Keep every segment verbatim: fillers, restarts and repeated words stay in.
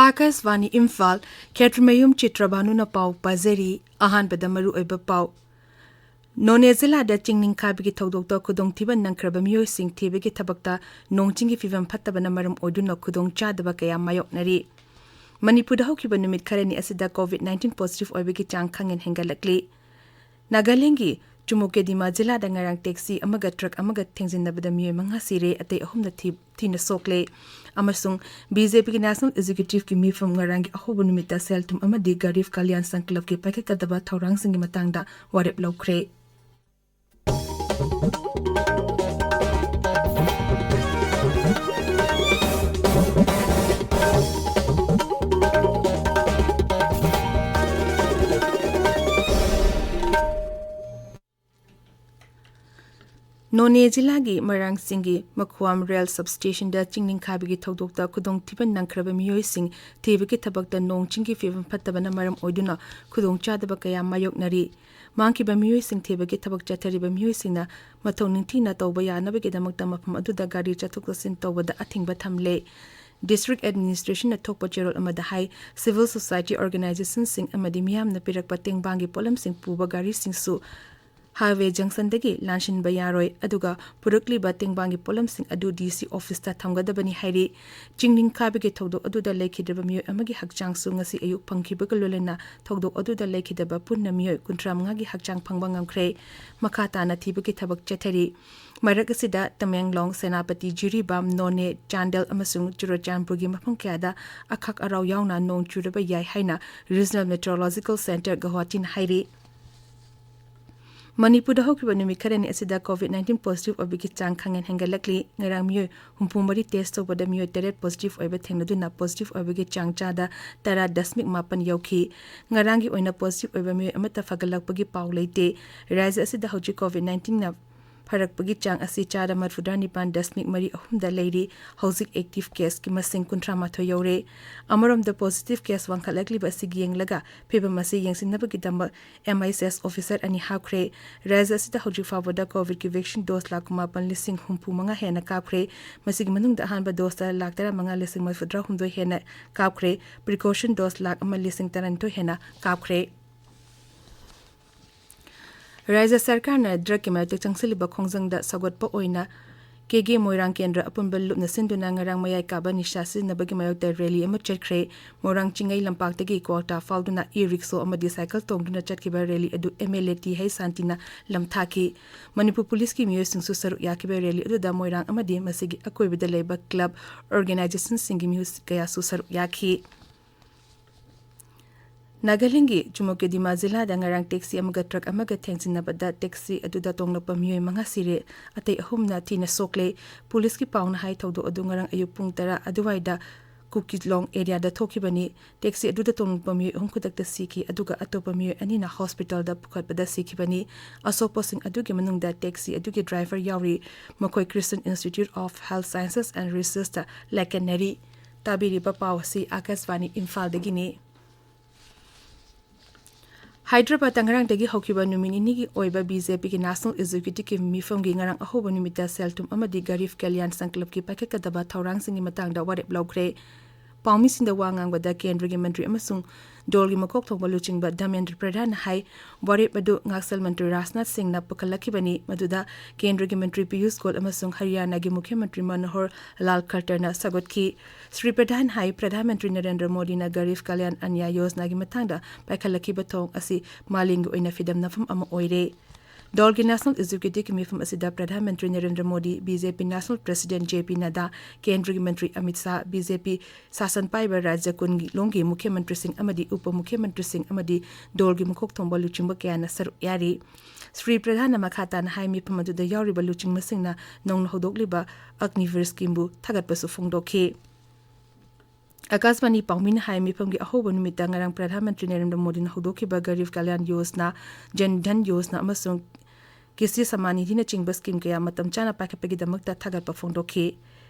ꯑꯥꯀꯥꯁꯕꯥꯅꯤ ꯏꯝꯐꯥꯜ, ꯈꯦꯇ꯭ꯔꯤꯃꯌꯨꯝ ꯆꯤꯇ꯭ꯔꯕꯥꯅꯨꯅ ꯄꯥꯎ ꯄꯥꯖꯔꯤ꯫ ꯑꯍꯥꯟꯕꯗ ꯃꯔꯨꯑꯣꯏꯕ ꯄꯥꯎ꯫ ꯅꯣꯅꯦ ꯖꯤꯂꯥꯗ ꯆꯤꯡ ꯅꯤꯡꯈꯥꯏꯕꯒꯤ ꯊꯧꯗꯣꯛꯇ ꯈꯨꯗꯣꯡꯊꯤꯕ ꯅꯪꯈ꯭ꯔꯕ ꯃꯤꯑꯣꯏꯁꯤꯡ ꯊꯤꯕꯒꯤ ꯊꯕꯛꯇ ꯅꯣꯡ ꯆꯤꯡꯒꯤ ꯐꯤꯕꯝ ꯐꯠꯇꯕꯅ ꯃꯔꯝ ꯑꯣꯏꯗꯨꯅ ꯈꯨꯗꯣꯡꯆꯥꯗꯕ ꯀꯌꯥ ꯃꯥꯌꯣꯛꯅꯔꯤ꯫ ꯃꯅꯤꯄꯨꯔꯗ ꯍꯧꯈꯤꯕ ꯅꯨꯃꯤꯠ ꯈꯔꯅꯤ ꯑꯁꯤꯗ COVID nineteen positive ꯑꯣꯏꯕꯒꯤ ꯆꯥꯡ ꯈꯪꯍꯦꯟ ꯍꯦꯟꯒꯠꯂꯛꯂꯤ꯫ ꯅꯥꯒꯥꯂꯦꯟꯒꯤ ꯆꯨꯃꯣꯀꯦꯗꯤꯃꯥ ꯖꯤꯂꯥꯗ ꯉꯔꯥꯡ ꯇꯦꯛꯁꯤ ꯑꯃꯒ ꯇ꯭ꯔꯛ ꯑꯃꯒ ꯊꯦꯡꯖꯤꯟꯅꯕꯗ ꯃꯤꯑꯣꯏ ꯃꯉꯥ ꯁꯤꯔꯦ, ꯑꯇꯩ ꯑꯍꯨꯝꯅ ꯊꯤ-, ꯊꯤꯅ ꯁꯣꯛꯂꯦ꯫ ꯑꯃꯁꯨꯡ BJPꯒꯤ National Executiveꯀꯤ ꯃꯤꯐꯝ ꯉꯔꯥꯡꯒꯤ ꯑꯍꯧꯕ ꯅꯨꯃꯤꯠꯇ ꯁꯦꯜ ꯊꯨꯝ ꯑꯃꯗꯤ ꯒꯔꯤꯕ ꯀꯜꯌꯥꯟ ꯁꯪꯀꯜꯞꯀꯤ ꯄꯥꯏꯈꯠꯀꯗꯕ ꯊꯧꯔꯥꯡꯁꯤꯡꯒꯤ ꯃꯇꯥꯡꯗ ꯋꯥꯔꯦꯞ ꯂꯧꯈ꯭ꯔꯦ꯫ ꯅꯣꯅꯦ ꯖꯤꯂꯥꯒꯤ ꯃꯣꯏꯔꯥꯡꯁꯤꯡꯒꯤ ꯃꯈꯨꯋꯥꯝ ꯔꯦꯜ ꯁꯕꯁ꯭ꯇꯦꯁꯟꯗ ꯆꯤꯡ ꯅꯤꯡꯈꯥꯏꯕꯒꯤ ꯊꯧꯗꯣꯛꯇ ꯈꯨꯗꯣꯡꯊꯤꯕ ꯅꯪꯈ꯭ꯔꯕ ꯃꯤꯑꯣꯏꯁꯤꯡ ꯊꯤꯕꯒꯤ ꯊꯕꯛꯇ ꯅꯣꯡ ꯆꯤꯡꯒꯤ ꯐꯤꯕꯝ ꯐꯠꯇꯕꯅ ꯃꯔꯝ ꯑꯣꯏꯗꯨꯅ ꯈꯨꯗꯣꯡꯆꯥꯗꯕ ꯀꯌꯥ ꯃꯥꯌꯣꯛꯅꯔꯤ꯫ ꯃꯥꯡꯈꯤꯕ ꯃꯤꯑꯣꯏꯁꯤꯡ ꯊꯤꯕꯒꯤ ꯊꯕꯛ ꯆꯠꯊꯔꯤꯕ ꯃꯤꯑꯣꯏꯁꯤꯡꯅ ꯃꯊꯧ ꯅꯤꯡꯊꯤꯅ ꯇꯧꯕ ꯌꯥꯅꯕꯒꯤꯗꯃꯛꯇ ꯃꯐꯝ ꯑꯗꯨꯗ ꯒꯥꯔꯤ ꯆꯠꯊꯣꯛ ꯆꯠꯁꯤꯟ ꯇꯧꯕꯗ ꯑꯊꯤꯡꯕ ꯊꯝꯂꯦ꯫ District Administrationꯅ ꯊꯣꯛꯄ ꯆꯦꯔꯣꯜ ꯑꯃꯗ ꯍꯥꯏ, civil society organizationꯁꯤꯡ ꯑꯃꯗꯤ ꯃꯤꯌꯥꯝꯅ ꯄꯤꯔꯛꯄ ꯇꯦꯡꯕꯥꯡꯒꯤ ꯄꯣꯠꯂꯝꯁꯤꯡ ꯄꯨꯕ ꯒꯥꯔꯤꯁꯤꯡꯁꯨ highway junctionꯗꯒꯤ ꯂꯥꯟꯁꯤꯟꯕ ꯌꯥꯔꯣꯏ, ꯑꯗꯨꯒ ꯄꯨꯔꯛꯂꯤꯕ ꯇꯦꯡꯕꯥꯡꯒꯤ ꯄꯣꯠꯂꯝꯁꯤꯡ ꯑꯗꯨ DC officeꯇ ꯊꯝꯒꯗꯕꯅꯤ ꯍꯥꯏꯔꯤ꯫ ꯆꯤꯡ ꯅꯤꯡꯈꯥꯏꯕꯒꯤ ꯊꯧꯗꯣꯛ ꯑꯗꯨꯗ ꯂꯩꯈꯤꯗ꯭ꯔꯕ ꯃꯤꯑꯣꯏ ꯑꯃꯒꯤ ꯍꯛꯆꯥꯡꯁꯨ ꯉꯁꯤ ꯑꯌꯨꯛ ꯐꯪꯈꯤꯕꯒ ꯂꯣꯏꯅꯅ ꯊꯧꯗꯣꯛ ꯑꯗꯨꯗ ꯂꯩꯈꯤꯗꯕ ꯄꯨꯟꯅ ꯃꯤꯑꯣꯏ ꯀꯨꯟꯊ꯭ꯔꯥ ꯃꯉꯥꯒꯤ ꯍꯛꯆꯥꯡ ꯐꯪꯕ ꯉꯝꯈ꯭ꯔꯦ꯫ ꯃꯈꯥ ꯇꯥꯅ ꯊꯤꯕꯒꯤ ꯊꯕꯛ ꯆꯠꯊꯔꯤ꯫ ꯃꯔꯛ ꯑꯁꯤꯗ, ꯇꯃꯦꯡꯂꯣꯡ, ꯁꯦꯅꯥꯄꯇꯤ, ꯖꯤꯔꯤꯕꯥꯝ, ꯅꯣꯅꯦ, ꯆꯥꯟꯗꯦꯜ ꯑꯃꯁꯨꯡ ꯆꯨꯔꯆꯥꯟꯄꯨꯔꯒꯤ ꯃꯐꯝ ꯀꯌꯥꯗ ꯑꯈꯥꯛ ꯑꯔꯥꯎ ꯌꯥꯎꯅ ꯅꯣꯡ ꯆꯨꯔꯕ ꯌꯥꯏ ꯍꯥꯏꯅ Regional Meteorological Centre ꯒꯨꯋꯥꯍꯥꯇꯤꯅ ꯍꯥꯏꯔꯤ꯫ ꯃꯅꯤꯄꯨꯔꯗ ꯍꯧꯈꯤꯕ ꯅꯨꯃꯤꯠ ꯈꯔꯅꯤ ꯑꯁꯤꯗ COVID nineteen positive ꯑꯣꯏꯕꯒꯤ ꯆꯥꯡ ꯈꯪꯍꯦꯟ ꯍꯦꯟꯒꯠꯂꯛꯂꯤ꯫ ꯉꯔꯥꯡ ꯃꯤꯑꯣꯏ ꯍꯨꯝꯐꯨ ꯃꯔꯤ test ꯇꯧꯕꯗ ꯃꯤꯑꯣꯏ ꯇꯔꯦꯠ positive ꯑꯣꯏꯕ ꯊꯦꯡꯅꯗꯨꯅ positive ꯑꯣꯏꯕꯒꯤ ꯆꯥꯡ ꯆꯥꯗ ꯇꯔꯥ ꯗꯁꯃꯤꯛ ꯃꯥꯄꯟ ꯌꯧꯈꯤ꯫ ꯉꯔꯥꯡꯒꯤ ꯑꯣꯏꯅ positive ꯑꯣꯏꯕ ꯃꯤꯑꯣꯏ ꯑꯃꯠꯇ ꯐꯒꯠꯂꯛꯄꯒꯤ ꯄꯥꯎ ꯂꯩꯇꯦ꯫ ꯔꯥꯖ꯭ꯌ ꯑꯁꯤꯗ ꯍꯧꯖꯤꯛ COVID nineteenꯅ ꯐꯔꯛꯄꯒꯤ ꯆꯥꯡ ꯑꯁꯤ ꯆꯥꯗ ꯃꯔꯤꯐꯨꯇꯔꯥ ꯅꯤꯄꯥꯟ ꯗꯁꯃꯤꯛ ꯃꯔꯤ ꯑꯍꯨꯝꯗ ꯂꯩꯔꯤ꯫ ꯍꯧꯖꯤꯛ ꯑꯦꯛꯇꯤꯚ ꯀꯦꯁꯀꯤ ꯃꯁꯤꯡ ꯀꯨꯟꯊ꯭ꯔꯥ ꯃꯥꯊꯣꯏ ꯌꯧꯔꯦ꯫ ꯑꯃꯔꯣꯝꯗ, ꯄꯣꯖꯤꯇꯤꯚ ꯀꯦꯁ ꯋꯥꯡꯈꯠꯂꯛꯂꯤꯕ ꯑꯁꯤꯒꯤ ꯌꯦꯡꯂꯒ ꯐꯤꯕꯝ ꯑꯁꯤ ꯌꯦꯡꯁꯤꯟꯅꯕꯒꯤꯗꯃꯛ ꯑꯦꯝ ꯑꯥꯏ ꯑꯦꯁ ꯑꯣꯐꯤꯁꯥꯔ ꯑꯅꯤ ꯍꯥꯞꯈ꯭ꯔꯦ꯫ ꯔꯥꯖ꯭ꯌ ꯑꯁꯤꯗ ꯍꯧꯖꯤꯛ ꯐꯥꯎꯕꯗ ꯀꯣꯚꯤꯗꯀꯤ ꯚꯦꯛꯁꯤꯟ ꯗꯣꯁ ꯂꯥꯈ ꯀꯨꯟꯃꯥꯄꯟ ꯂꯤꯁꯤꯡ ꯍꯨꯝꯐꯨ ꯃꯉꯥ ꯍꯦꯟꯅ ꯀꯥꯞꯈ꯭ꯔꯦ꯫ ꯃꯁꯤꯒꯤ ꯃꯅꯨꯡꯗ ꯑꯍꯥꯟꯕ ꯗꯣꯁꯇ ꯂꯥꯈ ꯇꯔꯥꯃꯉꯥ ꯂꯤꯁꯤꯡ ꯃꯔꯤꯐꯨꯇꯔꯥꯍꯨꯝꯗꯣꯏ ꯍꯦꯟꯅ ꯀꯥꯞꯈ꯭ꯔꯦ꯫ ꯄ꯭ꯔꯤꯀꯣꯁꯟ ꯗꯣꯁ ꯂꯥꯈ ꯑꯃ ꯂꯤꯁꯤꯡ ꯇꯔꯥꯅꯤꯊꯣꯏ ꯍꯦꯟꯅ ꯀꯥꯞꯈ꯭ꯔꯦ꯫ ꯔꯥꯖ꯭ꯌ ꯁꯔꯀꯥꯔꯅ ꯗ꯭ꯔꯒꯀꯤ ꯃꯥꯌꯣꯛꯇ ꯆꯪꯁꯤꯜꯂꯤꯕ ꯈꯣꯡꯖꯪꯗ ꯁꯧꯒꯠꯄ ꯑꯣꯏꯅ ꯀꯦꯒꯦ ꯃꯣꯏꯔꯥꯡ ꯀꯦꯟꯗ꯭ꯔ ꯑꯄꯨꯟꯕ ꯂꯨꯞꯅ ꯁꯤꯟꯗꯨꯅ ꯉꯔꯥꯡ ꯃꯌꯥꯏ ꯀꯥꯕ ꯅꯤꯁꯥ ꯁꯤꯖꯤꯟꯅꯕꯒꯤ ꯃꯥꯌꯣꯛꯇ ꯔꯦꯂꯤ ꯑꯃ ꯆꯠꯈ꯭ꯔꯦ꯫ ꯃꯣꯏꯔꯥꯡ ꯆꯤꯡꯉꯩ ꯂꯝꯄꯥꯛꯇꯒꯤ ꯀ꯭ꯋꯥꯛꯇꯥ ꯐꯥꯎꯗꯨꯅ ꯏ ꯔꯤꯛꯁꯣ ꯑꯃꯗꯤ ꯁꯥꯏꯀꯜ ꯇꯣꯡꯗꯨꯅ ꯆꯠꯈꯤꯕ ꯔꯦꯂꯤ ꯑꯗꯨ ꯑꯦꯝ ꯑꯦꯜ ꯑꯦ ꯇꯤ ꯍꯩꯁ ꯁꯥꯟꯇꯤꯅ ꯂꯝꯊꯥꯈꯤ꯫ ꯃꯅꯤꯄꯨꯔ ꯄꯨꯂꯤꯁꯀꯤ ꯃꯤꯑꯣꯏꯁꯤꯡꯁꯨ ꯁꯔꯨꯛ ꯌꯥꯈꯤꯕ ꯔꯦꯂꯤ ꯑꯗꯨꯗ ꯃꯣꯏꯔꯥꯡ ꯑꯃꯗꯤ ꯃꯁꯤꯒꯤ ꯑꯀꯣꯏꯕꯗ ꯂꯩꯕ ꯀ꯭ꯂꯕ, ꯑꯣꯔꯒꯅꯥꯏꯖꯦꯁꯟꯁꯤꯡꯒꯤ ꯃꯤꯍꯨꯠ ꯀꯌꯥꯁꯨ ꯁꯔꯨꯛ ꯌꯥꯈꯤ꯫ ꯅꯥꯒꯥꯂꯦꯟꯒꯤ ꯆꯨꯃꯣꯀꯦꯗꯤꯃꯥ ꯖꯤꯂꯥꯗ ꯉꯔꯥꯡ ꯇꯦꯛꯁꯤ ꯑꯃꯒ ꯇ꯭ꯔꯛ ꯑꯃꯒ ꯊꯦꯡꯖꯤꯟꯅꯕꯗ ꯇꯦꯛꯁꯤ ꯑꯗꯨꯗ ꯇꯣꯡꯂꯛꯄ ꯃꯤꯑꯣꯏ ꯃꯉꯥ ꯁꯤꯔꯦ, ꯑꯇꯩ ꯑꯍꯨꯝꯅ ꯊꯤꯅ ꯁꯣꯛꯂꯦ꯫ ꯄꯨꯂꯤꯁꯀꯤ ꯄꯥꯎꯅ ꯍꯥꯏ, ꯊꯧꯗꯣꯛ ꯑꯗꯨ ꯉꯔꯥꯡ ꯑꯌꯨꯛ ꯄꯨꯡ ꯇꯔꯥ ꯑꯗꯨꯋꯥꯏꯗ ꯀꯨꯀꯤꯂꯣꯡ ꯑꯦꯔꯤꯌꯥꯗ ꯊꯣꯛꯈꯤꯕꯅꯤ꯫ ꯇꯦꯛꯁꯤ ꯑꯗꯨꯗ ꯇꯣꯡꯂꯛꯄ ꯃꯤꯑꯣꯏ ꯑꯍꯨꯝ ꯈꯨꯗꯛꯇ ꯁꯤꯈꯤ, ꯑꯗꯨꯒ ꯑꯇꯣꯞꯄ ꯃꯤꯑꯣꯏ ꯑꯅꯤꯅ ꯍꯣꯁꯄꯤꯇꯥꯜꯗ ꯄꯨꯈꯠꯄꯗ ꯁꯤꯈꯤꯕꯅꯤ꯫ ꯑꯁꯣꯛꯄꯁꯤꯡ ꯑꯗꯨꯒꯤ ꯃꯅꯨꯡꯗ ꯇꯦꯛꯁꯤ ꯑꯗꯨꯒꯤ ꯗ꯭ꯔꯥꯏꯚꯔ ꯌꯥꯎꯔꯤ꯫ ꯃꯈꯣꯏ Christian Institute of Health Sciences and Researchꯇ ꯂꯥꯌꯦꯡꯅꯔꯤ꯫ ꯇꯥꯕꯤꯔꯤꯕ ꯄꯥꯎ ꯑꯁꯤ ꯑꯥꯀꯥꯁꯕꯥꯅꯤ ꯏꯝꯐꯥꯜꯗꯒꯤꯅꯤ꯫ ꯍꯥꯏꯗ꯭ꯔꯕꯥꯗꯇ ꯉꯔꯥꯡꯗꯒꯤ ꯍꯧꯈꯤꯕ ꯅꯨꯃꯤꯠ ꯅꯤꯅꯤꯒꯤ ꯑꯣꯏꯕ ꯕꯤ ꯖꯦ ꯄꯤꯒꯤ ꯅꯦꯁꯅꯦꯜ ꯑꯦꯛꯖꯤꯀ꯭ꯌꯨꯇꯤꯚꯀꯤ ꯃꯤꯐꯝꯒꯤ ꯉꯔꯥꯡ ꯑꯍꯧꯕ ꯅꯨꯃꯤꯠꯇ ꯁꯦꯜ-ꯊꯨꯝ ꯑꯃꯗꯤ ꯒꯔꯤꯕ ꯀꯜꯌꯥꯟ ꯁꯪꯀꯜꯞꯀꯤ ꯄꯥꯏꯈꯠꯀꯗꯕ ꯊꯧꯔꯥꯡꯁꯤꯡꯒꯤ ꯃꯇꯥꯡꯗ ꯋꯥꯔꯦꯞ ꯂꯧꯈ꯭ꯔꯦ꯫ ꯄꯥꯎꯃꯤꯁꯤꯡꯗ ꯋꯥ ꯉꯥꯡꯕꯗ ꯀꯦꯟꯗ꯭ꯔꯒꯤ ꯃꯟꯇ꯭ꯔꯤ ꯑꯃꯁꯨꯡ ꯗꯣꯜꯒꯤ ꯃꯀꯣꯛ ꯊꯣꯡꯕ ꯂꯨꯆꯤꯡꯕ ꯙꯔꯃꯦꯟꯗ꯭ꯔ ꯄ꯭ꯔꯙꯥꯟꯅ ꯍꯥꯏ, ꯋꯥꯔꯦꯞ ꯑꯗꯨ ꯉꯥꯛꯁꯦꯜ ꯃꯟꯇ꯭ꯔꯤ ꯔꯥꯖꯅꯥꯊ ꯁꯤꯡꯅ ꯄꯨꯈꯠꯂꯛꯈꯤꯕꯅꯤ, ꯃꯗꯨꯗ ꯀꯦꯟꯗ꯭ꯔꯒꯤ ꯃꯟꯇ꯭ꯔꯤ ꯄꯤꯌꯨꯁ ꯒꯣꯌꯜ ꯑꯃꯁꯨꯡ ꯍꯔꯤꯌꯥꯅꯥꯒꯤ ꯃꯨꯈ꯭ꯌ ꯃꯟꯇ꯭ꯔꯤ ꯃꯅꯣꯍꯔ ꯂꯥꯜ ꯈꯠꯇꯔꯅ ꯁꯧꯒꯠꯈꯤ꯫ ꯁ꯭ꯔꯤ ꯄ꯭ꯔꯙꯥꯟ ꯍꯥꯏ, ꯄ꯭ꯔꯙꯥꯟ ꯃꯟꯇ꯭ꯔꯤ ꯅꯔꯦꯟꯗ꯭ꯔ ꯃꯣꯗꯤꯅ ꯒꯔꯤꯕ ꯀꯜꯌꯥꯟ ꯑꯟꯅ ꯌꯣꯖꯅꯥꯒꯤ ꯃꯇꯥꯡꯗ ꯄꯥꯏꯈꯠꯂꯛꯈꯤꯕ ꯊꯧꯑꯣꯡ ꯑꯁꯤ ꯃꯥꯂꯦꯝꯒꯤ ꯑꯣꯏꯅ ꯐꯤꯗꯝꯅꯐꯝ ꯑꯃ ꯑꯣꯏꯔꯦ꯫ ꯗꯣꯜꯒꯤ ꯅꯦꯁꯅꯦꯜ ꯑꯦꯛꯖꯤꯀ꯭ꯌꯨꯇꯤꯚꯀꯤ ꯃꯤꯐꯝ ꯑꯁꯤꯗ ꯄ꯭ꯔꯙꯥꯟ ꯃꯟꯇ꯭ꯔꯤ ꯅꯔꯦꯟꯗ꯭ꯔ ꯃꯣꯗꯤ, ꯕꯤ ꯖꯦ ꯄꯤ ꯅꯦꯁꯅꯦꯜ ꯄ꯭ꯔꯦꯁꯤꯗꯦꯟꯠ ꯖꯦ ꯄꯤ ꯅꯗꯥ, ꯀꯦꯟꯗ꯭ꯔꯒꯤ ꯃꯟꯇ꯭ꯔꯤ ꯑꯃꯤꯠ ꯁꯥꯍ, ꯕꯤ ꯖꯦ ꯄꯤ ꯁꯥꯁꯟ ꯄꯥꯏꯕ ꯔꯥꯖ꯭ꯌ ꯀꯨꯟꯒꯤ ꯂꯣꯝꯒꯤ ꯃꯨꯈ꯭ꯌ ꯃꯟꯇ꯭ꯔꯤꯁꯤꯡ ꯑꯃꯗꯤ ꯎꯄ ꯃꯨꯈ꯭ꯌ ꯃꯟꯇ꯭ꯔꯤꯁꯤꯡ ꯑꯃꯗꯤ ꯗꯣꯜꯒꯤ ꯃꯀꯣꯛ ꯊꯣꯡꯕ ꯂꯨꯆꯤꯡꯕ ꯀꯌꯥꯅ ꯁꯔꯨꯛ ꯌꯥꯔꯤ꯫ ꯁ꯭ꯔꯤ ꯄ꯭ꯔꯙꯥꯟꯅ ꯃꯈꯥ ꯇꯥꯅ ꯍꯥꯏ, ꯃꯤꯐꯝ ꯑꯗꯨꯗ ꯌꯥꯎꯔꯤꯕ ꯂꯨꯆꯤꯡꯕꯁꯤꯡꯅ ꯅꯧꯅ ꯍꯧꯗꯣꯛꯂꯤꯕ ꯑꯒꯅꯤꯚꯤꯔ ꯁ꯭ꯀꯤꯝꯕꯨ ꯊꯥꯒꯠꯄꯁꯨ ꯐꯣꯡꯗꯣꯛꯈꯤ꯫ ꯑꯥꯀꯥꯁꯕꯥꯅꯤ ꯄꯥꯎꯃꯤꯅ ꯍꯥꯏ, ꯃꯤꯐꯝꯒꯤ ꯑꯍꯧꯕ ꯅꯨꯃꯤꯠꯇ ꯉꯔꯥꯡ ꯄ꯭ꯔꯙꯥꯟ ꯃꯟꯇ꯭ꯔꯤ ꯅꯔꯦꯟꯗ꯭ꯔ ꯃꯣꯗꯤꯅ ꯍꯧꯗꯣꯛꯈꯤꯕ ꯒꯔꯤꯕ ꯀꯜꯌꯥꯟ ꯌꯣꯖꯅꯥ, ꯖꯟ ꯙꯟ ꯌꯣꯖꯅꯥ ꯑꯃꯁꯨꯡ ꯀꯤꯁꯤ ꯁꯃꯥꯟ ꯅꯤꯙꯤꯅꯆꯤꯡꯕ ꯁ꯭ꯀꯤꯝ ꯀꯌꯥ ꯃꯇꯝ ꯆꯥꯅ ꯄꯥꯏꯈꯠꯄꯒꯤꯗꯃꯛꯇ ꯊꯥꯒꯠꯄ ꯐꯣꯡꯗꯣꯛꯈꯤ꯫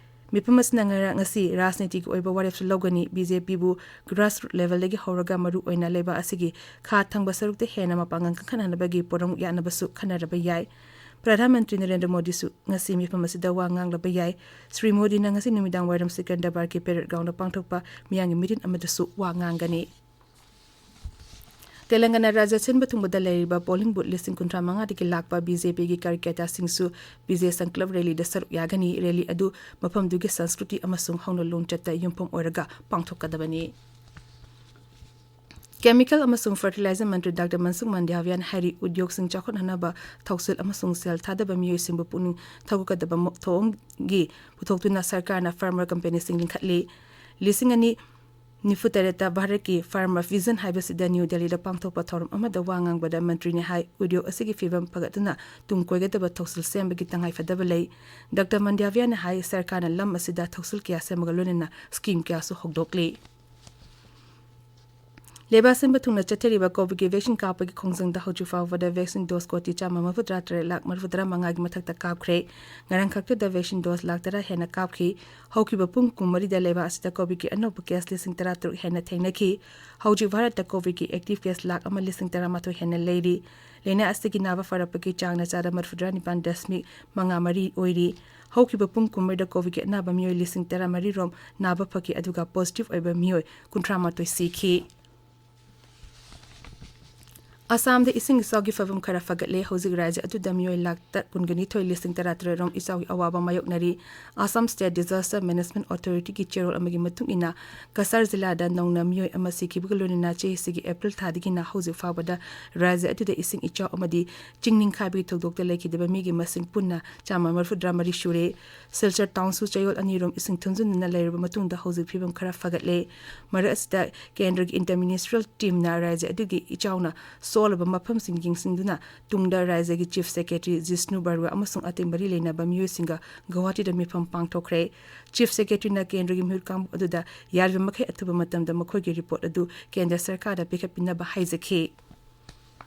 ꯃꯤꯐꯝ ꯑꯁꯤꯅ ꯉꯔꯥꯡ ꯉꯁꯤ ꯔꯥꯖꯅꯤꯇꯤꯒꯤ ꯑꯣꯏꯕ ꯋꯥꯔꯦꯞꯁꯨ ꯂꯧꯒꯅꯤ꯫ ꯕꯤ ꯖꯦ ꯄꯤꯕꯨ ꯒ꯭ꯔꯥꯁꯔꯨꯠ ꯂꯦꯚꯦꯜꯗꯒꯤ ꯍꯧꯔꯒ ꯃꯔꯨ ꯑꯣꯏꯅ ꯂꯩꯕꯥꯛ ꯑꯁꯤꯒꯤ ꯈꯥ ꯊꯪꯕ ꯁꯔꯨꯛꯇ ꯍꯦꯟꯅ ꯃꯄꯥꯡꯒꯜ ꯀꯟꯈꯠꯅꯅꯕꯒꯤ ꯄꯣꯔꯝ ꯌꯥꯠꯅꯕꯁꯨ ꯈꯟꯅꯔꯕ ꯌꯥꯏ꯫ ꯄ꯭ꯔꯙꯥꯟ ꯃꯟꯇ꯭ꯔꯤ ꯅꯔꯦꯟꯗ꯭ꯔ ꯃꯣꯗꯤꯁꯨ ꯉꯁꯤ ꯃꯤꯐꯝ ꯑꯁꯤꯗ ꯋꯥ ꯉꯥꯡꯂꯕ ꯌꯥꯏ꯫ ꯁ꯭ꯔꯤ ꯃꯣꯗꯤꯅ ꯉꯁꯤ ꯅꯨꯃꯤꯗꯥꯡ ꯋꯥꯏꯔꯝ ꯁꯤꯀꯟꯗꯔꯕꯥꯗꯀꯤ ꯄꯦꯔꯦꯗ ꯒ꯭ꯔꯥꯎꯟꯗ ꯄꯥꯡꯊꯣꯛꯄ ꯃꯤꯌꯥꯝꯒꯤ ꯃꯤꯇꯤꯟ ꯑꯃꯗꯁꯨ ꯋꯥ ꯉꯥꯡꯒꯅꯤ꯫ ꯇꯦꯂꯪꯒꯥꯅꯥ ꯔꯥꯖ꯭ꯌ ꯁꯤꯟꯕ ꯊꯨꯡꯕꯗ ꯂꯩꯔꯤꯕ ꯄꯣꯂꯤꯡ ꯕꯨꯊ ꯂꯤꯁꯤꯡ ꯀꯨꯟꯊ꯭ꯔꯥ ꯃꯉꯥꯗꯒꯤ ꯂꯥꯛꯄ ꯕꯤ ꯖꯦ ꯄꯤꯒꯤ ꯀꯥꯔ꯭ꯌꯀꯔꯇꯥꯁꯤꯡꯁꯨ ꯕꯤꯖꯦ ꯁꯪꯀꯜꯞ ꯔꯦꯂꯤꯗ ꯁꯔꯨꯛ ꯌꯥꯒꯅꯤ꯫ ꯔꯦꯂꯤ ꯑꯗꯨ ꯃꯐꯝꯗꯨꯒꯤ ꯁꯪꯁꯀ꯭ꯔꯤꯇꯤ ꯑꯃꯁꯨꯡ ꯍꯧꯅ ꯂꯣꯟꯆꯠꯇ ꯌꯨꯝꯐꯝ ꯑꯣꯏꯔꯒ ꯄꯥꯡꯊꯣꯛꯀꯗꯕꯅꯤ꯫ ꯀꯦꯃꯤꯀꯦꯜ ꯑꯃꯁꯨꯡ ꯐꯔꯇꯤꯂꯥꯏꯖꯔ ꯃꯟꯇ꯭ꯔꯤ ꯗꯥꯛꯇꯔ ꯃꯟꯁꯨꯈ ꯃꯟꯗꯥꯚꯤꯌꯥꯅ ꯍꯥꯏꯔꯤ, ꯎꯗ꯭ꯌꯣꯒꯁꯤꯡ ꯆꯥꯎꯈꯠꯍꯟꯅꯕ ꯊꯧꯁꯤꯜ ꯑꯃꯁꯨꯡ ꯁꯦꯜ ꯊꯥꯗꯕ ꯃꯤꯑꯣꯏꯁꯤꯡꯕꯨ ꯄꯨꯛꯅꯤꯡ ꯊꯧꯒꯠꯀꯗꯕ ꯃ-, ꯊꯧꯑꯣꯡꯒꯤ ꯄꯨꯊꯣꯛꯇꯨꯅ ꯁꯔꯀꯥꯔꯅ ꯐꯥꯔꯃꯔ ꯀꯝꯄꯦꯅꯤꯁꯤꯡ ꯂꯤꯡꯈꯠꯂꯤ꯫ ꯂꯤꯁꯤꯡ ꯑꯅꯤ ꯅꯤꯐꯨ ꯇꯔꯦꯠꯇ ꯚꯥꯔꯠꯀꯤ ꯐꯥꯔꯃꯔ ꯚꯤꯖꯟ ꯍꯥꯏꯕꯁꯤꯗ ꯅ꯭ꯌꯨ ꯗꯦꯜꯂꯤꯗ ꯄꯥꯡꯊꯣꯛꯄ ꯊꯧꯔꯝ ꯑꯃꯗ ꯋꯥ ꯉꯥꯡꯕꯗ ꯃꯟꯇ꯭ꯔꯤꯅ ꯍꯥꯏ, ꯎꯗ꯭ꯌꯣꯒ ꯑꯁꯤꯒꯤ ꯐꯤꯕꯝ ꯐꯒꯠꯇꯨꯅ ꯇꯨꯡ ꯀꯣꯏꯒꯗꯕ ꯊꯧꯁꯤꯜ ꯁꯦꯝꯕꯒꯤ ꯇꯉꯥꯏꯐꯗꯕ ꯂꯩ꯫ ꯗꯥꯛꯇꯔ ꯃꯟꯗꯥꯚꯤꯌꯥꯅ ꯍꯥꯏ, ꯁꯔꯀꯥꯔꯅ ꯂꯝ ꯑꯁꯤꯗ ꯊꯧꯁꯤꯜ ꯀꯌꯥ ꯁꯦꯝꯕꯒ ꯂꯣꯏꯅꯅ ꯁ꯭ꯀꯤꯝ ꯀꯌꯥꯁꯨ ꯍꯧꯗꯣꯛꯂꯤ꯫ ꯂꯩꯕꯥꯛ ꯁꯤꯟꯕ ꯊꯨꯡꯅ ꯆꯠꯊꯔꯤꯕ ꯀꯣꯚꯤꯗꯀꯤ ꯚꯦꯛꯁꯤꯟ ꯀꯥꯞꯄꯒꯤ ꯈꯣꯡꯖꯪꯗ ꯍꯧꯖꯤꯛ ꯐꯥꯎꯕꯗ ꯚꯦꯛꯁꯤꯟ ꯗꯣꯁ ꯀꯣꯇꯤ ꯆꯥꯝꯃ ꯃꯔꯤꯐꯨ ꯇꯔꯥ ꯇꯔꯦꯠ ꯂꯥꯈ ꯃꯔꯤꯐꯨ ꯇꯔꯥ ꯃꯉꯥꯒꯤ ꯃꯊꯛꯇ ꯀꯥꯞꯈ꯭ꯔꯦ꯫ ꯉꯔꯥꯡ ꯈꯛꯇꯗ ꯚꯦꯛꯁꯤꯟ ꯗꯣꯁ ꯂꯥꯈ ꯇꯔꯥ ꯍꯦꯟꯅ ꯀꯥꯞꯈꯤ꯫ ꯍꯧꯈꯤꯕ ꯄꯨꯡ ꯀꯨꯟꯃꯔꯤꯗ ꯂꯩꯕꯥꯛ ꯑꯁꯤꯗ ꯀꯣꯚꯤꯗꯀꯤ ꯑꯅꯧꯕ ꯀꯦꯁ ꯂꯤꯁꯤꯡ ꯇꯔꯥꯇꯔꯨꯛ ꯍꯦꯟꯅ ꯊꯦꯡꯅꯈꯤ꯫ ꯍꯧꯖꯤꯛ ꯚꯥꯔꯠꯇ ꯀꯣꯚꯤꯗꯀꯤ ꯑꯦꯛꯇꯤꯚ ꯀꯦꯁ ꯂꯥꯈ ꯑꯃ ꯂꯤꯁꯤꯡ ꯇꯔꯥꯃꯥꯊꯣꯏ ꯍꯦꯟꯅ ꯂꯩꯔꯤ꯫ ꯂꯥꯏꯅꯥ ꯑꯁꯤꯒꯤ ꯅꯥꯕ ꯐꯔꯛꯄꯒꯤ ꯆꯥꯡꯅ ꯆꯥꯗ ꯃꯔꯤꯐꯨꯇꯔꯥ ꯅꯤꯄꯥꯟ ꯗꯁꯃꯤꯛ ꯃꯉꯥ ꯃꯔꯤ ꯑꯣꯏꯔꯤ꯫ ꯍꯧꯈꯤꯕ ꯄꯨꯡ ꯀꯨꯟꯃꯔꯤꯗ ꯀꯣꯚꯤꯗꯀꯤ ꯑꯅꯥꯕ ꯃꯤꯑꯣꯏ ꯂꯤꯁꯤꯡ ꯇꯔꯥꯃꯔꯤ ꯔꯣꯝ ꯅꯥꯕ ꯐꯈꯤ, ꯑꯗꯨꯒ ꯄꯣꯖꯤꯇꯤꯚ ꯑꯣꯏꯕ ꯃꯤꯑꯣꯏ ꯀꯨꯟꯊ꯭ꯔꯥ ꯃꯥꯊꯣꯏ ꯁꯤꯈꯤ꯫ ꯑꯁꯥꯝꯗ ꯏꯁꯤꯡ ꯏꯆꯥꯎꯒꯤ ꯐꯤꯕꯝ ꯈꯔ ꯐꯒꯠꯂꯦ꯫ ꯍꯧꯖꯤꯛ ꯔꯥꯖ꯭ꯌ ꯑꯗꯨꯗ ꯃꯤꯑꯣꯏ ꯂꯥꯈ ꯀꯨꯟꯒ ꯅꯤꯊꯣꯏ ꯂꯤꯁꯤꯡ ꯇꯔꯥꯇꯔꯦꯠ ꯔꯣꯝ ꯏꯆꯥꯎꯒꯤ ꯑꯋꯥꯕ ꯃꯥꯌꯣꯛꯅꯔꯤ꯫ ꯑꯁꯥꯝ ꯁ꯭ꯇꯦꯠ ꯗꯤꯖꯥꯁꯇꯔ ꯃꯦꯅꯦꯖꯃꯦꯟꯠ ꯑꯣꯊꯣꯔꯤꯇꯤꯒꯤ ꯆꯦꯔꯣꯜ ꯑꯃꯒꯤ ꯃꯇꯨꯡ ꯏꯟꯅ, ꯀꯁꯥꯔ ꯖꯤꯂꯥꯗ ꯅꯧꯅ ꯃꯤꯑꯣꯏ ꯑꯃ ꯁꯤꯈꯤꯕꯒ ꯂꯣꯏꯅꯅ ꯆꯍꯤꯁꯤꯒꯤ ꯑꯦꯄ꯭ꯔꯤꯜ ꯊꯥꯗꯒꯤꯅ ꯍꯧꯖꯤꯛ ꯐꯥꯎꯕꯗ ꯔꯥꯖ꯭ꯌ ꯑꯗꯨꯗ ꯏꯁꯤꯡ ꯏꯆꯥꯎ ꯑꯃꯗꯤ ꯆꯤꯡ ꯅꯤꯡꯈꯥꯏꯕꯒꯤ ꯊꯧꯗꯣꯛꯇ ꯂꯩꯈꯤꯗꯕ ꯃꯤꯒꯤ ꯃꯁꯤꯡ ꯄꯨꯟꯅ ꯆꯥꯝꯃ ꯃꯔꯤꯐꯨꯇꯔꯥ ꯃꯔꯤ ꯁꯨꯔꯦ꯫ ꯁꯤꯜꯆꯔ ꯇꯥꯎꯟꯁꯨ ꯆꯌꯣꯜ ꯑꯅꯤꯔꯣꯝ ꯏꯁꯤꯡ ꯊꯨꯝꯖꯤꯟꯗꯨꯅ ꯂꯩꯔꯕ ꯃꯇꯨꯡꯗ ꯍꯧꯖꯤꯛ ꯐꯤꯕꯝ ꯈꯔ ꯐꯒꯠꯂꯦ꯫ ꯃꯔꯛ ꯑꯁꯤꯗ ꯀꯦꯟꯗ꯭ꯔꯒꯤ ꯏꯟꯇꯔ ꯃꯤꯅꯤꯁꯇ꯭ꯔꯤꯌꯦꯜ ꯇꯤꯝꯅ ꯔꯥꯖ꯭ꯌ ꯑꯗꯨꯒꯤ ꯏꯆꯥꯎꯅ ꯁꯣꯛꯂꯕ ꯃꯐꯝꯁꯤꯡ ꯌꯦꯡꯁꯤꯟꯗꯨꯅ ꯇꯨꯡꯗ ꯔꯥꯖ꯭ꯌꯒꯤ ꯆꯤꯐ ꯁꯦꯀ꯭ꯔꯦꯇꯔꯤ ꯖꯤꯁꯅꯨ ꯕꯔꯨꯋꯥ ꯑꯃꯁꯨꯡ ꯑꯇꯩ ꯃꯔꯤ ꯂꯩꯅꯕ ꯃꯤꯑꯣꯏꯁꯤꯡꯒ ꯒꯧꯍꯥꯇꯤꯗ ꯃꯤꯐꯝ ꯄꯥꯡꯊꯣꯛꯈ꯭ꯔꯦ꯫ ꯆꯤꯐ ꯁꯦꯀ꯭ꯔꯦꯇꯔꯤꯅ ꯀꯦꯟꯗ꯭ꯔꯒꯤ ꯃꯤꯍꯨꯠ ꯀꯥꯡꯕꯨ ꯑꯗꯨꯗ ꯌꯥꯔꯤꯕ ꯃꯈꯩ ꯑꯊꯨꯕ ꯃꯇꯝꯗ ꯃꯈꯣꯏꯒꯤ ꯔꯤꯄꯣꯔꯠ ꯑꯗꯨ ꯀꯦꯟꯗ꯭ꯔ ꯁꯔꯀꯥꯔꯗ ꯄꯤꯈꯠꯄꯤꯅꯕ ꯍꯥꯏꯖꯈꯤ꯫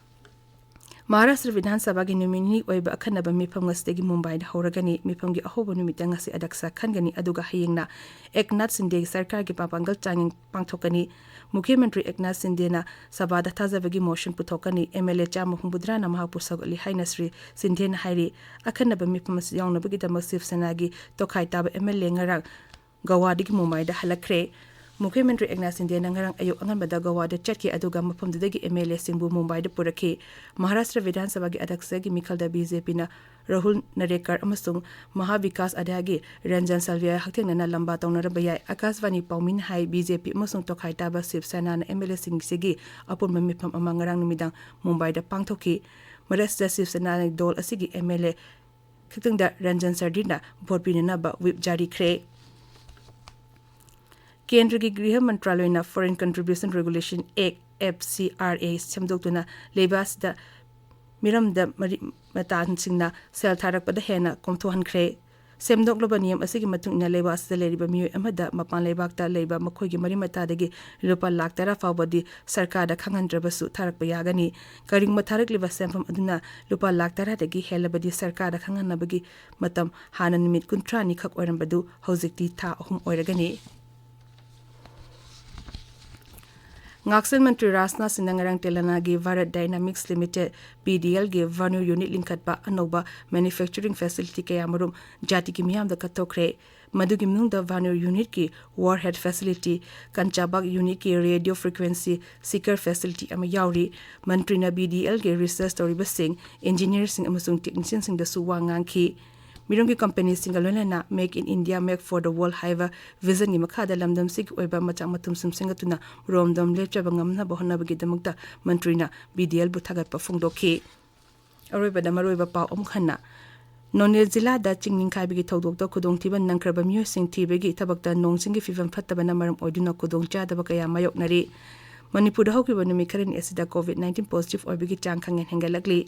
ꯃꯍꯥꯔꯥꯁꯇ꯭ꯔ ꯕꯤꯙꯥꯟ ꯁꯚꯥꯒꯤ ꯅꯨꯃꯤꯠ ꯅꯤꯅꯤ ꯑꯣꯏꯕ ꯑꯈꯟꯅꯕ ꯃꯤꯐꯝ ꯉꯁꯤꯗꯒꯤ ꯃꯨꯝꯕꯥꯏꯗ ꯍꯧꯔꯒꯅꯤ꯫ ꯃꯤꯐꯝꯒꯤ ꯑꯍꯧꯕ ꯅꯨꯃꯤꯠꯇ ꯉꯁꯤ ꯑꯗꯛꯁ ꯈꯟꯒꯅꯤ, ꯑꯗꯨꯒ ꯍꯌꯦꯡꯅ ꯑꯦꯛꯅꯥꯊ ꯁꯤꯟꯗꯦꯒꯤ ꯁꯔꯀꯥꯔꯒꯤ ꯃꯄꯥꯡꯒꯜ ꯆꯥꯡꯌꯦꯡ ꯄꯥꯡꯊꯣꯛꯀꯅꯤ꯫ ꯃꯨꯈ꯭ꯌ ꯃꯟꯇ꯭ꯔꯤ ꯑꯦꯛꯅꯥꯊ ꯁꯤꯟꯗꯦꯅ ꯁꯚꯥꯗ ꯊꯥꯖꯕꯒꯤ ꯃꯣꯁꯟ ꯄꯨꯊꯣꯛꯀꯅꯤ꯫ ꯑꯦꯝ ꯑꯦꯜ ꯑꯦ ꯆꯥꯝꯃ ꯍꯨꯝꯐꯨꯇꯔꯥꯅ ꯃꯍꯥꯛꯄꯨ ꯁꯧꯒꯠꯂꯤ ꯍꯥꯏꯅ ꯁ꯭ꯔꯤ ꯁꯤꯟꯗꯦꯅ ꯍꯥꯏꯔꯤ꯫ ꯑꯈꯟꯅꯕ ꯃꯤꯐꯝ ꯑꯁꯤ ꯌꯥꯎꯅꯕꯒꯤꯗꯃꯛ ꯁꯤꯕ ꯁꯦꯅꯥꯒꯤ ꯇꯣꯈꯥꯏ ꯇꯥꯕ ꯑꯦꯝ ꯑꯦꯜ ꯑꯦ ꯉꯔꯥꯡ ꯒꯋꯥꯗꯒꯤ ꯃꯨꯝꯕꯥꯏꯗ ꯍꯜꯂꯛꯈ꯭ꯔꯦ꯫ ꯃꯨꯈ꯭ꯌ ꯃꯟꯇ꯭ꯔꯤ ꯑꯦꯛꯅꯥꯊ ꯁꯤꯟꯗꯦꯅ ꯉꯔꯥꯡ ꯑꯌꯨꯛ ꯑꯉꯟꯕꯗ ꯒꯋꯥꯗ ꯆꯠꯈꯤ, ꯑꯗꯨꯒ ꯃꯐꯝꯗꯨꯗꯒꯤ ꯑꯦꯝ ꯑꯦꯜ ꯑꯦꯁꯤꯡꯕꯨ ꯃꯨꯝꯕꯥꯏꯗ ꯄꯨꯔꯛꯈꯤ꯫ ꯃꯍꯥꯔꯥꯁꯇ꯭ꯔ ꯕꯤꯙꯥꯟ ꯁꯚꯥꯒꯤ ꯑꯗꯛꯁꯒꯤ ꯃꯤꯈꯜꯗ ꯕꯤ ꯖꯦ ꯄꯤꯅ ꯔꯥꯍꯨꯜ ꯅꯔꯦꯀꯔ ꯑꯃꯁꯨꯡ ꯃꯍꯥꯕꯤꯀꯥꯁ ꯑꯗꯥꯒꯤ ꯔꯟꯖꯟ ꯁꯜꯚꯤꯌꯥ ꯍꯛꯊꯦꯡꯅꯅ ꯂꯝꯕꯥ ꯇꯧꯅꯔꯝꯕ ꯌꯥꯏ꯫ ꯑꯀꯥꯁꯕꯥꯅꯤ ꯄꯥꯎꯃꯤꯅ ꯍꯥꯏ, ꯕꯤ ꯖꯦ ꯄꯤ ꯑꯃꯁꯨꯡ ꯇꯣꯈꯥꯏ ꯇꯥꯕ ꯁꯤꯕ ꯁꯦꯅꯥꯅ ꯑꯦꯝ ꯑꯦꯜ ꯑꯦꯁꯤꯡꯁꯤꯒꯤ ꯑꯄꯨꯟꯕ ꯃꯤꯐꯝ ꯑꯃ ꯉꯔꯥꯡ ꯅꯨꯃꯤꯗꯥꯡ ꯃꯨꯝꯕꯥꯏꯗ ꯄꯥꯡꯊꯣꯛꯈꯤ꯫ ꯃꯔꯛꯁꯤꯗ ꯁꯤꯕ ꯁꯦꯅꯥꯒꯤ ꯗꯣꯜ ꯑꯁꯤꯒꯤ ꯑꯦꯝ ꯑꯦꯜ ꯑꯦ ꯈꯛꯇꯪꯗ ꯔꯟꯖꯟ ꯁꯔꯗꯤꯅ ꯚꯣꯠ ꯄꯤꯅꯅꯕ ꯋꯤꯞ ꯖꯥꯔꯤꯈ꯭ꯔꯦ꯫ ꯀꯦꯟꯗ꯭ꯔꯒꯤ ꯒ꯭ꯔꯤꯍ ꯃꯟꯇ꯭ꯔꯥꯂꯣꯏꯅ Foreign Contribution Regulation Act, F C R A, ꯁꯦꯝꯗꯣꯛꯇꯨꯅ ꯂꯩꯕꯥꯛ ꯑꯁꯤꯗ ꯃꯤꯔꯝꯗ ꯃꯔꯤ ꯃꯇꯥꯁꯤꯡꯅ ꯁꯦꯜ ꯊꯥꯔꯛꯄꯗ ꯍꯦꯟꯅ ꯀꯣꯝꯊꯣꯛꯍꯟꯈ꯭ꯔꯦ꯫ ꯁꯦꯝꯗꯣꯛꯂꯕ ꯅꯤꯌꯝ ꯑꯁꯤꯒꯤ ꯃꯇꯨꯡ ꯏꯟꯅ ꯂꯩꯕꯥꯛ ꯑꯁꯤꯗ ꯂꯩꯔꯤꯕ ꯃꯤꯑꯣꯏ ꯑꯃꯗ ꯃꯄꯥꯟ ꯂꯩꯕꯥꯛꯇ ꯂꯩꯕ ꯃꯈꯣꯏꯒꯤ ꯃꯔꯤ ꯃꯇꯥꯗꯒꯤ ꯂꯨꯄꯥ ꯂꯥꯈ ꯇꯔꯥ ꯐꯥꯎꯕꯗꯤ ꯁꯔꯀꯥꯔꯗ ꯈꯪꯍꯟꯗ꯭ꯔꯕꯁꯨ ꯊꯥꯔꯛꯄ ꯌꯥꯒꯅꯤ꯫ ꯀꯔꯤꯒꯨꯝꯕ ꯊꯥꯔꯛꯂꯤꯕ ꯁꯦꯟꯐꯝ ꯑꯗꯨꯅ ꯂꯨꯄꯥ ꯂꯥꯈ ꯇꯔꯥꯗꯒꯤ ꯍꯦꯜꯂꯕꯗꯤ ꯁꯔꯀꯥꯔꯗ ꯈꯪꯍꯟꯅꯕꯒꯤ ꯃꯇꯝ ꯍꯥꯟꯅ ꯅꯨꯃꯤꯠ ꯀꯨꯟꯊ꯭ꯔꯥꯅꯤ ꯈꯛ ꯑꯣꯏꯔꯝꯕꯗꯨ ꯍꯧꯖꯤꯛꯇꯤ ꯊꯥ ꯑꯍꯨꯝ ꯑꯣꯏꯔꯒꯅꯤ꯫ ꯉꯥꯛꯁꯦꯜ ꯃꯟꯇ꯭ꯔꯤ ꯔꯥꯖꯅꯥꯊ ꯁꯤꯡꯅ ꯉꯔꯥꯡ ꯇꯦꯂꯪꯒꯥꯅꯥꯒꯤ ꯚꯥꯔꯠ ꯗꯥꯏꯅꯥꯃꯤꯛꯁ ꯂꯤꯃꯤꯇꯦꯗ, ꯚꯤ ꯗꯤ ꯑꯦꯜꯒꯤ ꯚꯥꯅꯨꯔ ꯌꯨꯅꯤꯠ ꯂꯤꯡꯈꯠꯄ ꯑꯅꯧꯕ ꯃꯦꯅꯨꯐꯦꯛꯆꯔꯤꯡ ꯐꯦꯁꯤꯂꯤꯇꯤ ꯀꯌꯥꯃꯔꯨꯝ ꯖꯥꯇꯤꯒꯤ ꯃꯤꯌꯥꯝꯗ ꯀꯠꯊꯣꯛꯈ꯭ꯔꯦ꯫ ꯃꯗꯨꯒꯤ ꯃꯅꯨꯡꯗ ꯚꯥꯅꯨꯔ ꯌꯨꯅꯤꯠꯀꯤ ꯋꯥꯔꯍꯦꯗ ꯐꯦꯁꯤꯂꯤꯇꯤ, ꯀꯟꯆꯥꯕꯥꯒ ꯌꯨꯅꯤꯠꯀꯤ ꯔꯦꯗꯤꯑꯣ ꯐ꯭ꯔꯤꯀ꯭ꯋꯦꯟꯁꯤ ꯁꯤꯀꯔ ꯐꯦꯁꯤꯂꯤꯇꯤ ꯑꯃ ꯌꯥꯎꯔꯤ꯫ ꯃꯟꯇ꯭ꯔꯤꯅ ꯚꯤ ꯗꯤ ꯑꯦꯜꯒꯤ ꯔꯤꯁꯔꯆ ꯇꯧꯔꯤꯕꯁꯤꯡ, ꯏꯟꯖꯤꯅꯤꯌꯔꯁꯤꯡ ꯑꯃꯁꯨꯡ ꯇꯦꯛꯅꯤꯁꯤꯌꯟꯁꯤꯡꯗꯁꯨ ꯋꯥ ꯉꯥꯡꯈꯤ꯫ ꯃꯤꯔꯝꯒꯤ ꯀꯝꯄꯦꯅꯤꯁꯤꯡꯒ ꯂꯣꯏꯅꯅ Make in India, Make for the World ꯍꯥꯏꯕ ꯚꯤꯖꯟꯒꯤ ꯃꯈꯥꯗ ꯂꯝꯗꯝꯁꯤꯒꯤ ꯑꯣꯏꯕ ꯃꯆꯥꯛ ꯃꯊꯨꯝꯁꯤꯡ ꯁꯦꯝꯒꯠꯇꯨꯅ ꯔꯣꯝꯗꯣꯝ ꯂꯦꯞꯆꯕ ꯉꯝꯅꯕ ꯍꯣꯠꯅꯕꯒꯤꯗꯃꯛꯇ ꯃꯟꯇ꯭ꯔꯤꯅ ꯚꯤ ꯗꯤ ꯑꯦꯜꯕꯨ ꯊꯥꯒꯠꯄ ꯐꯣꯡꯗꯣꯛꯈꯤ꯫ ꯑꯔꯣꯏꯕꯗ ꯃꯔꯨꯑꯣꯏꯕ ꯄꯥꯎ ꯑꯃꯨꯛ ꯍꯟꯅ꯫ ꯅꯣꯅꯦ ꯖꯤꯂꯥꯗ ꯆꯤꯡ ꯅꯤꯡꯈꯥꯏꯕꯒꯤ ꯊꯧꯗꯣꯛꯇ ꯈꯨꯗꯣꯡꯊꯤꯕ ꯅꯪꯈ꯭ꯔꯕ ꯃꯤꯑꯣꯏꯁꯤꯡ ꯊꯤꯕꯒꯤ ꯊꯕꯛꯇ ꯅꯣꯡ ꯆꯤꯡꯒꯤ ꯐꯤꯕꯝ ꯐꯠꯇꯕꯅ ꯃꯔꯝ ꯑꯣꯏꯗꯨꯅ ꯈꯨꯗꯣꯡꯆꯥꯗꯕ ꯀꯌꯥ ꯃꯥꯌꯣꯛꯅꯔꯤ꯫ ꯃꯅꯤꯄꯨꯔꯗ ꯍꯧꯈꯤꯕ ꯅꯨꯃꯤꯠ ꯈꯔꯅꯤ ꯑꯁꯤꯗ ꯀꯣꯚꯤꯗ ꯅꯥꯏꯟꯇꯤꯟ ꯄꯣꯖꯤꯇꯤꯚ ꯑꯣꯏꯕꯒꯤ ꯆꯥꯡ ꯈꯪꯍꯦꯟ ꯍꯦꯟꯒꯠꯂꯛꯂꯤ꯫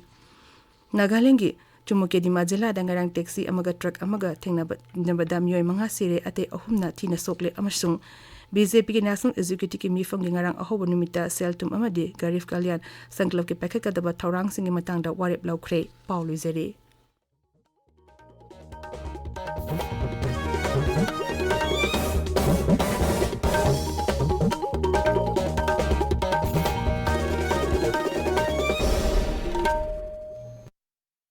ꯅꯥꯒꯥꯂꯦꯟꯒꯤ ꯆꯨꯃꯨꯀꯦꯗꯤꯃꯥ ꯖꯤꯂꯥꯗ ꯉꯔꯥꯡ ꯇꯦꯛꯁꯤ ꯑꯃꯒ ꯇ꯭ꯔꯛ ꯑꯃꯒ ꯊꯦꯡꯅꯕꯗ ꯃꯤꯑꯣꯏ ꯃꯉꯥ ꯁꯤꯔꯦ, ꯑꯇꯩ ꯑꯍꯨꯝꯅ ꯊꯤꯅ ꯁꯣꯛꯂꯦ ꯑꯃꯁꯨꯡ ꯕꯤ ꯖꯦ ꯄꯤꯒꯤ National Executive ꯀꯤ ꯃꯤꯐꯝꯒꯤ ꯉꯔꯥꯡ ꯑꯍꯧꯕ ꯅꯨꯃꯤꯠꯇ ꯁꯦꯜ ꯊꯨꯝ ꯑꯃꯗꯤ ꯒꯔꯤꯕ ꯀꯜꯌꯥꯟ ꯁꯪꯀꯜꯞꯀꯤ ꯄꯥꯏꯈꯠꯀꯗꯕ ꯊꯧꯔꯥꯡꯁꯤꯡꯒꯤ ꯃꯇꯥꯡꯗ ꯋꯥꯔꯦꯞ ꯂꯧꯈ꯭ꯔꯦ꯫ ꯄꯥꯎ ꯂꯣꯏꯖꯔꯦ꯫